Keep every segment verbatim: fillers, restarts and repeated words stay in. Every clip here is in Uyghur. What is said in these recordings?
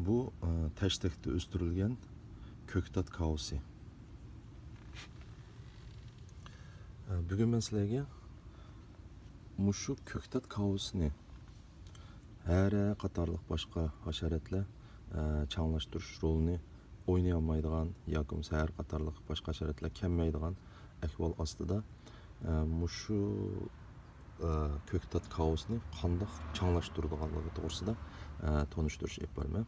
بۇ، ئە، تەشتەكتە ئۆستۈرۈلگەن كۆكتات كاۋىسى. ئە، بۈگۈن مەن سىلەرگە مۇشۇ كۆكتات كاۋىسىنى ھەرە قاتارلىق باشقا ھاشاراتلار، ئە، چاڭلاشتۇرۇش رولىنى ئوينىيالمايدىغان ياكى بولمىسا ھەرە قاتارلىق باشقا ھاشاراتلار كەلمەيدىغان ئەھۋال ئاستىدا، ئە، مۇشۇ، ئە، كۆكتات كاۋىسىنى قانداق چاڭلاشتۇرىدىغانلىقى توغرىسىدا، ئە، تونۇشتۇرۇش ئېلىپ بارىمەن.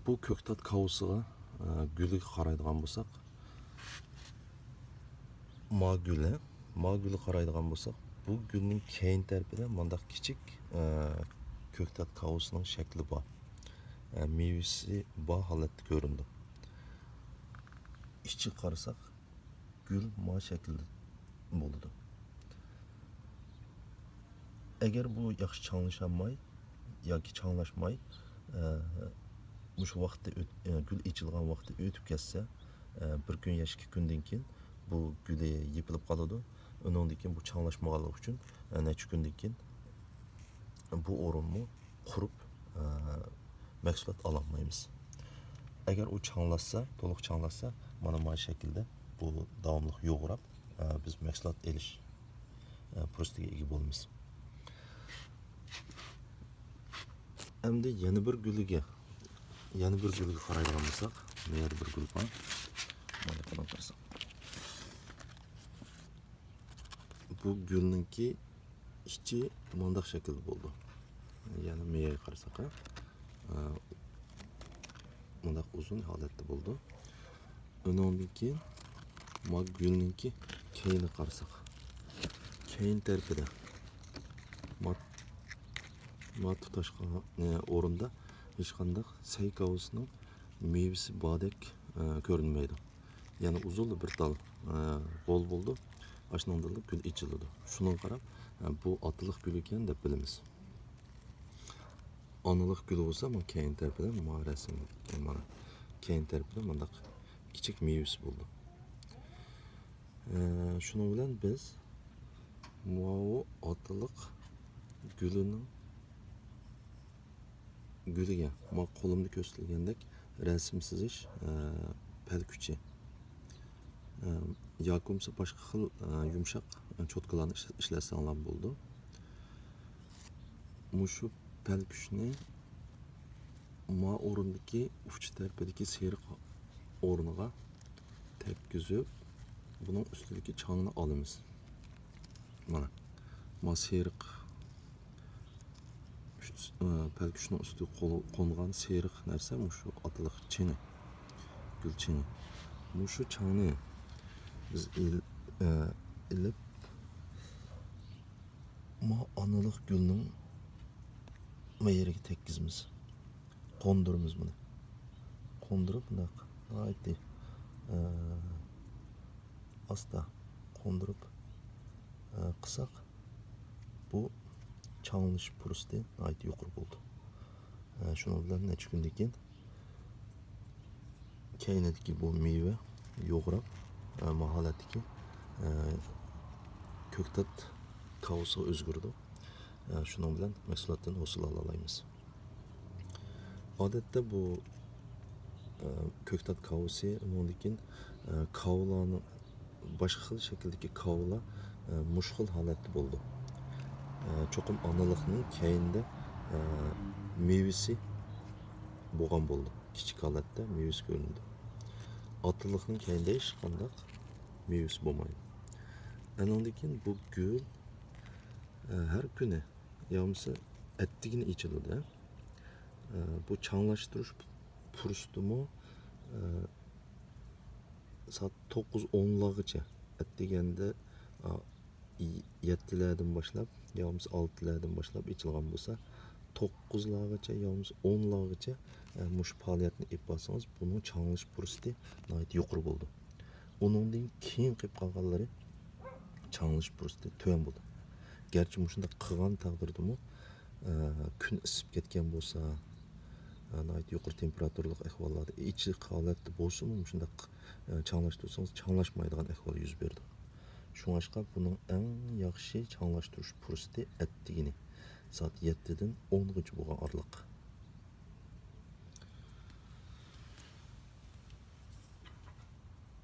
بۇ كۆكتات كاۋىسىغا، ئە، گۈلىگە قارايدىغان بولساق، ما گۈلى، ما گۈلى قارايدىغان بولساق، بۇ گۈلنىڭ كەينى تەرىپىدە مۇنداق كىچىك، ئە، كۆكتات كاۋىسىنىڭ شەكلى بار. ئە، مېۋىسى بار ھالەتتە كۆرۈنىدۇ. ئىچىگە قارىساق، گۈل ما شەكىلدە بولىدۇ. ئەگەر بۇ ياخشى چاڭلىشالماي ياكى چاڭلاشماي، ئە، مۇشۇ ۋاقىتتا ئۆت-، ئە، گۈل ئېچىلغان ۋاقتى ئۆتۈپ كەتسە، ئە، بىر كۈن يا ئىككى كۈندىن كېيىن بۇ گۈلى يېپىلىپ قالىدۇ. ئۇنىڭدىن كېيىن بۇ چاڭلاشمىغانلىقى ئۈچۈن، ئە، نەچچە كۈندىن كېيىن بۇ ئورۇنمۇ قۇرۇپ، ئە، مەھسۇلات ئالالمايمىز. ئەگەر ئۇ چاڭلاشسا، تولۇق چاڭلاشسا، مانا ما شەكىلدە بۇ داۋاملىق يوغىناپ، ئە، بىز مەھسۇلات ئېلىش، ئە، پۇرسىتىگە ئىگە بولىمىز. ئەمدى يەنە بىر گۈلىگە، يەنە بىر گۈلگە قارايدىغان بولساق، مۇ يەردە بىر گۈل بار. مانا يېقىنراق قارىساق. بۇ گۈلنىڭكى ئىچى مۇنداق شەكىلدە بولىدۇ. يەنە مېيىگە قارىساق، ھە. ئە، مۇنداق ئۇزۇن ھالەتتە بولىدۇ. ئۇنىڭدىن كېيىن ما گۈلنىڭكى كەينىگە قارىساق. كەينى تەرىپىدە ما، ما تۇتاشقان، ئە، ئورۇندا ھېچقانداق سەي كاۋىسىنىڭ مېۋىسى باردەك، ئە، كۆرۈنمەيدۇ. يەنە ئۇزۇنلا بىر تال، ئە، غول بولىدۇ. ئاشۇنىڭدىنلا گۈل ئېچىلىدۇ. شۇنىڭغا قاراپ، ئە، بۇ ئاتىلىق گۈل ئىكەن دەپ بىلىمىز. ئانىلىق گۈل بولسا، مانا كەينى تەرىپىدە، مانا رەسىم، مانا كەينى تەرىپىدە مۇنداق كىچىك مېۋىسى بولىدۇ. ئە، شۇنىڭ بىلەن بىز ماۋۇ ئاتىلىق گۈلىنىڭ گۈلىگە، ما قولۇمدا كۆرسىتىلگەندەك رەسىم سىزىش، ئە، پەلكۈچى، ئە، ياكى بولمىسا باشقا خىل، ئە، يۇمشاق چوتكىلارنى ئىش-، ئىشلەتسەڭلار بولىدۇ. مۇشۇ پەلكۈچنى ما ئورۇندىكى ئۇچ تەرىپىدىكى سېرىق ئورنىغا تەگكۈزۈپ، بۇنىڭ ئۈستىدىكى چاڭنى ئالىمىز. مانا، ما سېرىق، ئۈست-، ئە، پەلكۈچنىڭ ئۈستىگە قول-، قونغان سېرىق نەرسە مۇشۇ ئاتىلىق چېڭى، گۈل چېڭى. مۇشۇ چاڭنى بىز ئېل-، ئە، ئېلىپ، ما ئانىلىق گۈلنىڭ ما يېرىگە تەگكۈزىمىز. قوندۇرىمىز بۇنى. قوندۇرۇپ، مۇنداق ناھايىتى، ئە، ئاستا قوندۇرۇپ، ئە، قىلساق، بۇ چاڭلىنىش پۇرسىتى ناھايىتى يۇقىرى بولىدۇ. ئە، شۇنىڭ بىلەن نەچچە كۈندىن كېيىن كەينىدىكى بۇ مېۋە يوغىناپ، ئە، ما ھالەتتىكى، ئە، كۆكتات كاۋىسىغا ئۆزگىرىدۇ. ئە، شۇنىڭ بىلەن مەھسۇلاتتىن ھوسۇل ئالالايمىز. ئادەتتە بۇ، ئە، كۆكتات كاۋىسى، ئۇنىڭدىن كېيىن، ئە، كاۋىلارنىڭ، باشقا خىل شەكىلدىكى كاۋىلار، ئە، مۇشۇ خىل ھالەتتە بولىدۇ. ئە، چوقۇم ئانىلىقنىڭ كەينىدە، ئە، مېۋىسى بولغان بولىدۇ. كىچىك ھالەتتە مېۋىسى كۆرۈنىدۇ. ئاتىلىقنىڭ كەينىدە ھېچقانداق مېۋىسى بولمايدۇ. ئانىڭدىن كېيىن بۇ گۈل، ئە، ھەر كۈنى يا بولمىسا ئەتىگىنى ئېچىلىدۇ. ئە، بۇ چاڭلاشتۇرۇش پۇرسىتىمۇ، ئە، سائەت توققۇز ئونلارغىچە، ئەتىگەندە، ئە، يەتتىلەردىن باشلاپ يا بولمىسا ئالتىلەردىن باشلاپ ئېچىلغان بولسا، توققۇزلارغىچە يا بولمىسا ئونلارغىچە، ئە، مۇشۇ پائالىيەتنى ئېلىپ بارسىڭىز، بۇنىڭ چاڭلىنىش پۇرسىتى ناھايىتى يۇقىرى بولىدۇ. ئۇنىڭدىن كېيىن قېلىپ قالغانلىرى چاڭلىنىش پۇرسىتى تۆۋەن بولىدۇ. گەرچە مۇشۇنداق قىلغان تەقدىردىمۇ، ئە، كۈن ئىسسىپ كەتكەن بولسا، ئە، ناھايىتى يۇقىرى تېمپېراتۇرىلىق ئەھۋاللاردا ئېچىق ھالەتتە بولسىمۇ، مۇشۇنداق، ئە، چاڭلاشتۇرسىڭىز، چاڭلاشمايدىغان ئەھۋال يۈز بېرىدۇ. شۇڭلاشقا بۇنىڭ ئەڭ ياخشى چاڭلاشتۇرۇش پۇرسىتى ئەتىگىنى. سائەت يەتتىدىن ئونغىچە بولغان ئارىلىق.